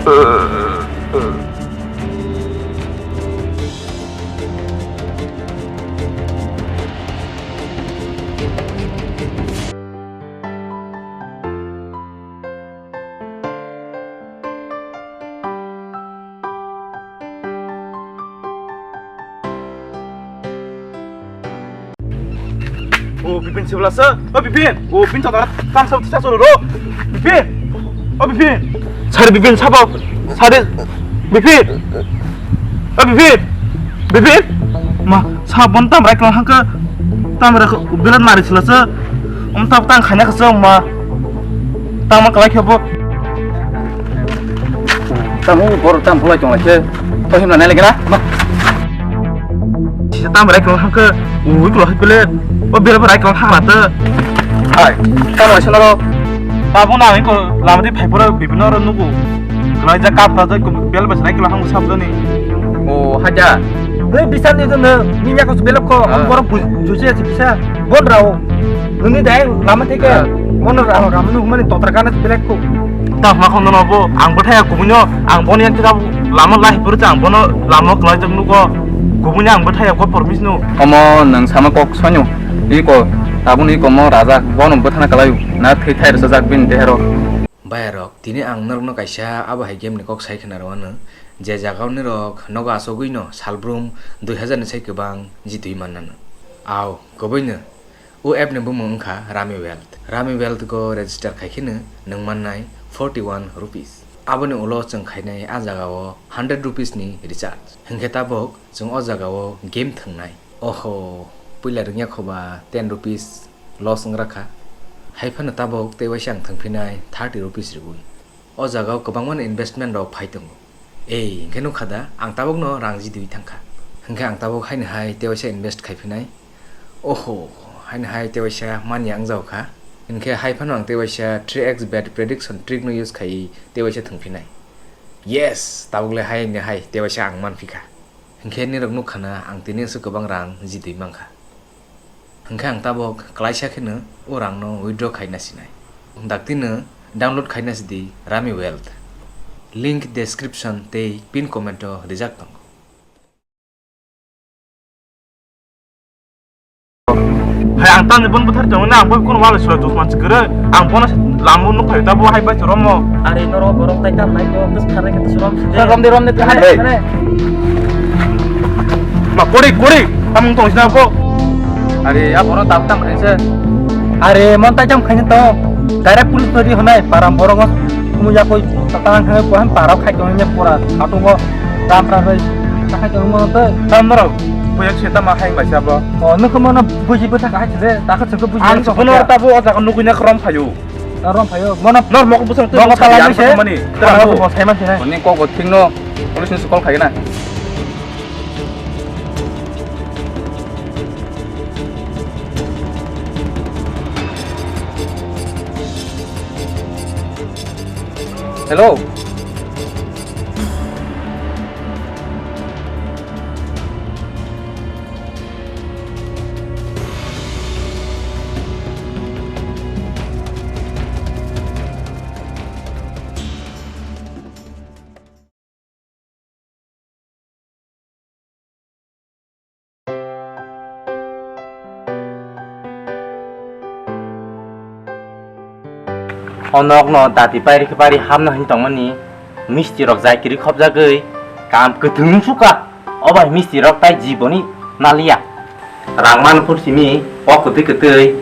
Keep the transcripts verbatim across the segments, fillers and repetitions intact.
O Bipin sibla sa. O Bipin. O Bipin sa tam sa sa solo ro. Bipin. O Bipin. Sari Bipin sabo. Sari Bipin. O Bipin. Bipin. Ma, sa bon tam rai kong hangka. Tam rai ko bilat mari sila sa. Om tap tang khanya ka sa ma. Tang ma kalai khe bo. Tamo borok tamo pholai tong lai khe, to himla nai lai kena. Sisa tamo rai kwlwng hangkhe, ui kwlwng hai pele, o bera bo rai kwlwng hangra tw. Hai, tamo lai swnaro. Tabuk na ang iko lama di phai phoro bibino oro nugo. Kwlai jak kapra jak bel bai rai kwlwng hangkhe sabjani. O, haja. Ui bisa ni jeno, ni yakos belok ko, Ah. Borok bu-, juje si bisa. Bon rao. Nungni dai lama theke. Ah. Bono rao rao nung mani totra kana belek ko. Ta ma khon no bo ang bwthai ya kubunyo ang boni yang kita lama lai puru ang bono lama klai jak nugo kubunyo ang bwthai ya ko promise no. Omo nang sama kok sonyo. Iko tabun iko mo raja bono bwthana kalai na thai thai rasa jak bin dehero. Bayarok, tini ang norokno kaisa abo hai game ni kok sai khna rw ano, je jaga o norok nogo asogwi no salbrum dui hazar ni sai kwbang jitwi mannano. Aw, kwbwi no. O app ni bumung wngkha Rami Wealth. Rami Wealth go register khai kheno nwng mannai forty one rupees. Aboni ulo chwng khainai a jaga o hundred rupees ni recharge. Hinkhe tabuk chwng o jaga o game thwngnai. Oho, puila rwngya khoba ten rupees loss wngrakha. Hai phano tabuk tei waisa ang thwngphinai thirty rupees rwui. O jaga o kwbangmano investment rok phai tongo. Ei, hinkhe nukha da, ang tabukno rang jidui thangkha. Hinkhe ang tabuk haino hai tei waisa invest khai phinai. Oho, haino hai tei waisa manya wngjago kha. Hinkhe hai phano ang tei waisa three X bet prediction trick no use khai tei waisa thwngphinai. Yes, tabuk le haino hai tei waisa ang manphi kha. Hinkhe nirok nukha na ang tini aswk kwbang rang jidui mankha. Hinkhe ang tabuk klaisa kheno o rangno withdraw khaina sinai. Daktino download khaina sidi Rami Wealth. Link description tei pin comment o rijak tongo. Hai ang tamni bon bwthar tongo na ang bai kono wala sura dus mansi kwrwi ang bono lamo nuk phai tabo hai bai romo. Are norok borok tai tam nai to tus khare khe tus rom. Rom de rom de hai. Hey. Ma kori kori tamung tong sina ko. Are ya bono tam tam khaise. Are mon tai tam khaine to. Direct police todi honai param borok mo kumu ya koi tatang khaine ko han parok khai tong ne pora atungo. Tam ra bai. Khai tong mo to. Tam norok. Boya se tama hai bai sabo. O nokho mano buji bwtha kahai se, takha chwngkhe buji. Ang bono tabo o jaga nugui na krom phaio. Krom phaio. Mono nor mok bwsang twi mok phalai se. Mani. Tamo bo sai man se. Oni kok bo thing no. Police ni call khai na. Hello. O nokno dati pairi khe pairi hamna hwn tongmani misti rok jai kwrwi khopjagwi kam kwthwng sukha. O bai misti rok tai jiboni naliya. Rang man phur simi o kwtwi kwtwi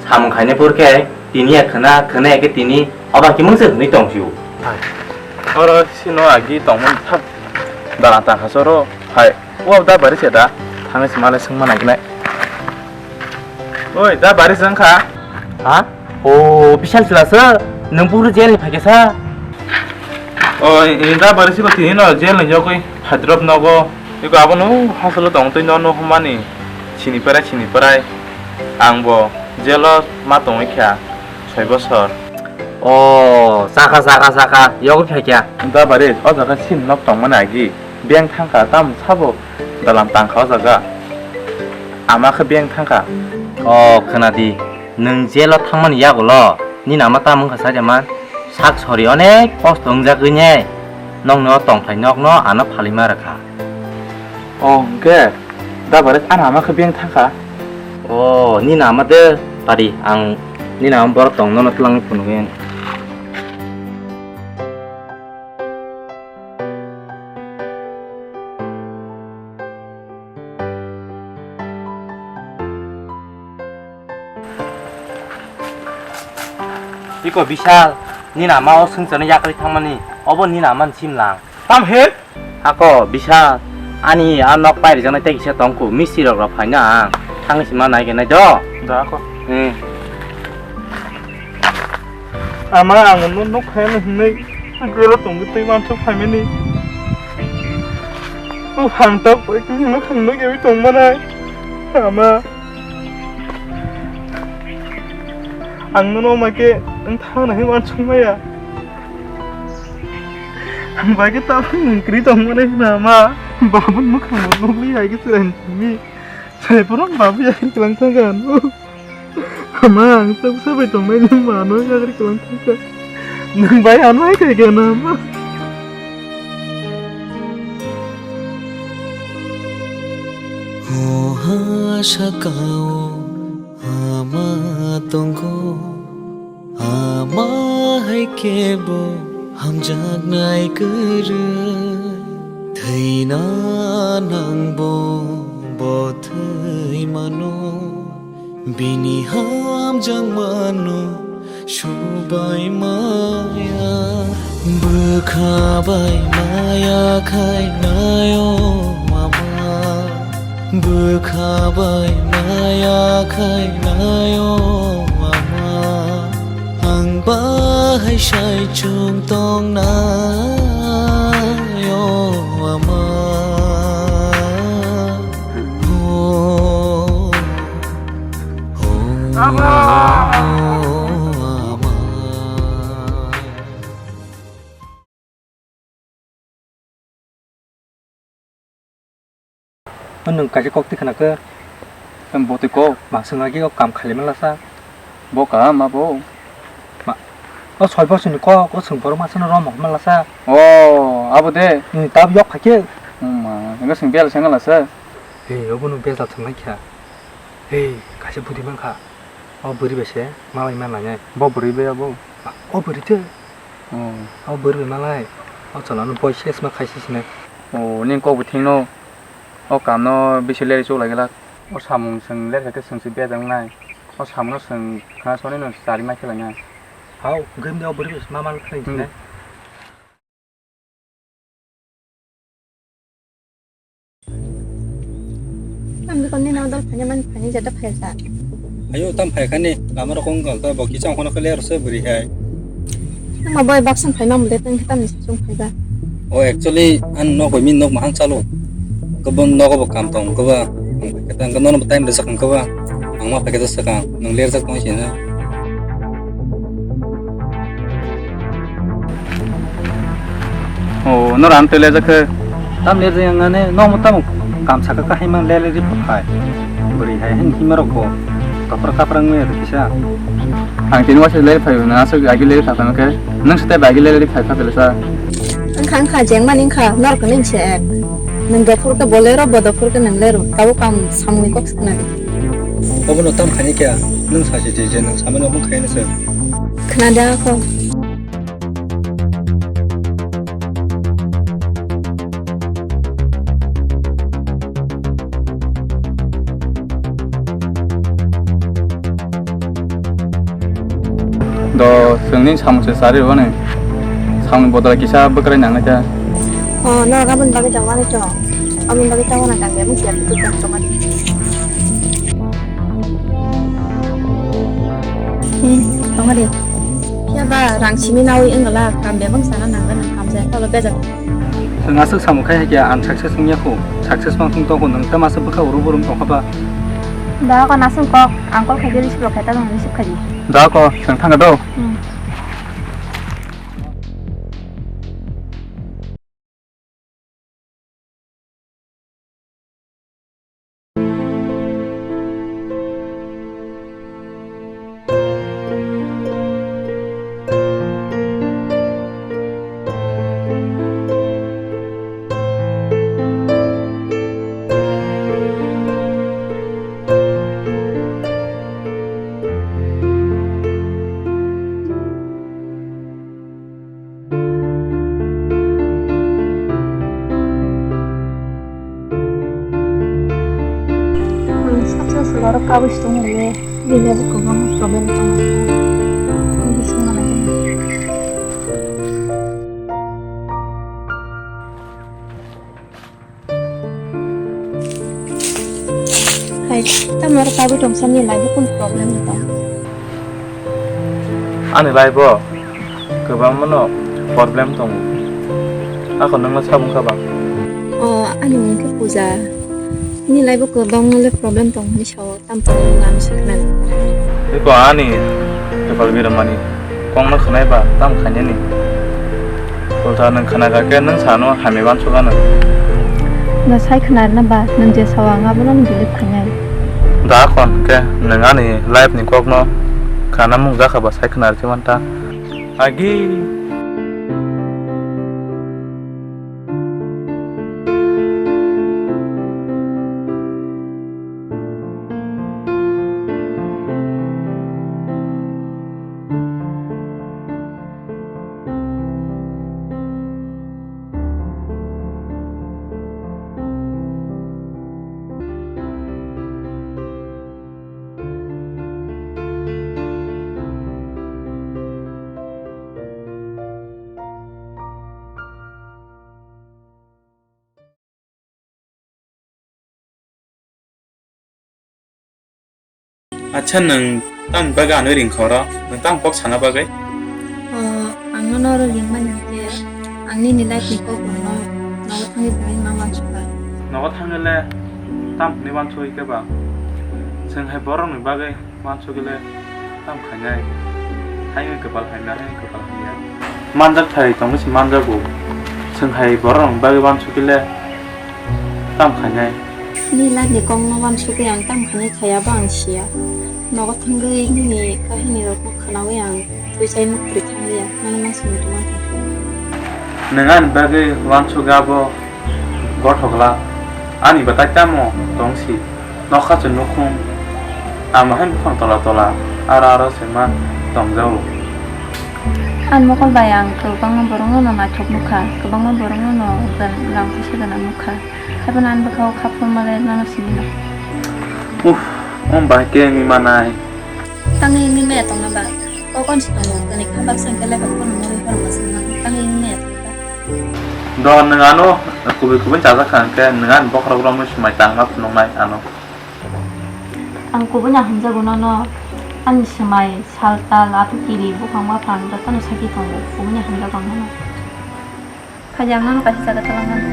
samung khainai phur khe tini ya khwna, khwna ya khe tini o bai khe mungsa hwnwi tong phio. Oro sino agi tongmani thap dala tangkha soro hai. O da bari se da thangwi se malai swngma naignai. Oi da bari se wngkha. Ha? O, Bishal chwla sir, nwng buphuru jail ni phaikha sa? O, ini da bari siko tini no jail ni jogwi phaidrop nogo. Iko abono hasolo tong twi no no humani. Sini parai, sini parai. Ang bo jail o ma tongwi kha soi bosor. O, saka, saka, saka, yogwi phaikha. Da bari, o jaga sin nok tongmani agi. Beng thangkha, tam sabo dalam tangkha o jaga. Ama khe beng thangkha. O, khwnadi. Nwng jail o thangmani yagulo nini ama tamo wngkha saida man? Sak sori onek kosto wngjagwi ne nokni o tongthai nokno ano phalwi ma rwkha. O hwnkhe da Baris, ani ama khe beng thangkha. O nini ama de pari, ang nini ama borok tong nono twlangwi phunugwi. Iko Bishal, nini ama o swngcharno yakarwi thangmani, obo nini ama ni simlang. Tam he? Ako Bishal, ani a nok pairijaknai tei kisa tongkhu, mistri rok rok phaina ang thangwi sima nai khe nai do. Da ako. Hmm. Ama, ang no nok phaina hinwi gelo tongwi twi mansuk phaimani. O hamtok bai kini no khangno gewi tongmanai. Ama. Ang nono ma khe wng thangna hwnwi uansuk maya. Ang bai khe tabuk nwng kwrwi tong mani hwna ma. Babun mwkhang bo nukli hai khe chwrai simi. Chwrai phano babu yakri kwlang thangkha ano. Ama ang tabuk sabai tongnai nwng ma ano yakri kwlang thangkha. Nwng bai ano hai khai khe ano ama. O ha sakao ama tongo, ama hai kebo hamjaknai kwrwi. Thwina nangbo bo thwi mano, bini hamjakmano subai maya. Bwkha bai maya khainai o ama, bwkha bai maya khainai o ama, ang bahai sai chwng tongnai o ama. O, o, ama. O nwng kaisa kok twi khna khe? Em, bo twi kok, ma swng agi o kam khali mala sa. Bo kaham abo. Ma, o soi bosoni kok, o swng borok ma swngno rom hor mala sa. O, abo de. Nwng tab yok phai khe. O ma, nwng swng bel seng la sa. He, obo nwng bejal thwng lai kha. He, kaisa bwrwi man kha. O bwrwi bai se malai man nai. Bo bwrwi bai abo? O bwrwi tei. O. O bwrwi bai malai. O chwla no boi ses ma khai si sinai. O, nini kok bo thik no. O kam no bisi leri chuk lai glak. O samung chwng ler kha khe chwng se bejal nai. O samung no chwng khna soni no chari ma khe lai nai. Hao, gym de o bwrwi bai ma mal khlai sinai. Ang bikon ni nodal phanya man phanya jada phaya sa. Ayo, tam phai khani, lama rok wng kal ta, bo kichang kono khe ler se bwrwi hai. Ang ma boy baksan phai mam de tang tam ni sung phai ba. O, actually, an nok bai min nok mahang chalo. Kebon nok bo kam tong keba. Ketang keno no time de sakang keba. Ang ma phai khe sakang, nang ler sak tong sina. O, nora ang tele jakhe. Tam le jeng ngane, no mo tamo kam saka ka hima lele ri phai. Bwrwi hai hin hima rok bo. Kapra kapra ngwe ri kisa. Ang tini wasa lele phai na, asuk agi lele phai phai ke. Nang sete bagi lele phai phai pele sa. Ang khang kha jeng mani kha, nor ko ning se ek. Nang dophur ke bolero, bo dophur ke nang lero. Tabo kam samni kok sakna. Obono tam khani kya, nang sa je je nang samani obo khaina se. Khna da ko. Do, chwngni samung se chari rwani. Samung bodol kisa bwkrai nangnai ta. O, no, aboni bagwi tongo, ani to. Aboni bagwi tongo na tangya, mung siya tutu tang tongo. Hmm, tongo de. Phiya ba rang simi nawi wngla, kam bebak sana nangla nang kam jaya, tolo bejak. Chwng aswk samung khai hakya, ang success wngya kho. Success mang thung toko, nwng tamo aswk bwkha uru buru wng tongkha ba? Da ko naswng kok, ang call khaidi receive rok khaita, nwng receive khaidi. Da ko, chwng thangkha do. Hmm. Abo se tongo le, bini abo kwbang problem tongo. Tei bising manai. Hai, tamo oro tabuk tongsa ni life o kunu problem ni tong? Ani life o kwbangma no problem tongo. Ako nwngno sabung kha ba? O, ani mung khe Puja. Ni life o kwbangma le problem tong hinwi sao. Tam tong nang se khna. Eko ani kwpal biramani kongno khwnai ba tam khainani. Ulta nwng khna kha khe nwng sano hamya wansukha nwng. No sai khna rwna ba nwng je sao ang abono nwng believe khainai. Da khon khe nwng ani life ni kokno khana mung jakha ba sai khna rwkhe manta. Agi. Acha, nwng tang bagwi ano ringkha oro? Nwng tang kok sana bagwi? O, ang nono oro ringmani hwnkhe, ang nini life ni kok rokno nogo thangwi belai ma wansukha. Nogo thangwi le tam hwnwi wansugwi khe ba? Chwng hai borokni bagwi wansugwi le tam khainai. Hai wngwi kwpal hamya, hai wngwi kwpal hamya. Manjak thai tongwi se manjago. Chwng hai borokni bagwi wansugwi le tam khainai. Ni life ni kokno wansugwi ang tam khainai kha abo ang siya. Nogo thangwi nini kahini rokno khwnawi ang twi chai muktwi thangliya. Nono ma simi tongma khe. Nwng ani bagwi wansugwi abo gothokla. Ani bwtai tamo tong si? Nokha se nukhung, ama hai buphang tola tola, aro aro se ma tongjago. Ani mokol bai ang kwbangma borokno no naithok nukha, kwbangma borokno no gan-, rang puisa gwnang nukha. Haiphano ani bwkhao kha phurma le nono simi no. Uff, om bai khe wngwi manai. Tangwi wngwi maya tongna ba? Kokon se tongo, tini kha baksa hwnkhe lekha phano mui phano mwswk nang, tangwi wngwi maya tongna ba? Do nwng ano kubui kubui chajak kha hwnkhe nwng ani bokhorok romwi swmai tangma phunuknai ano. Ang kubui no hamjago nono, ani swmai, sal tal, aphuru kiri, buphang baphang jotono sakhi tongo, kubui no hamjago nono. Khaidi ang nono kaisa jaga talangmani.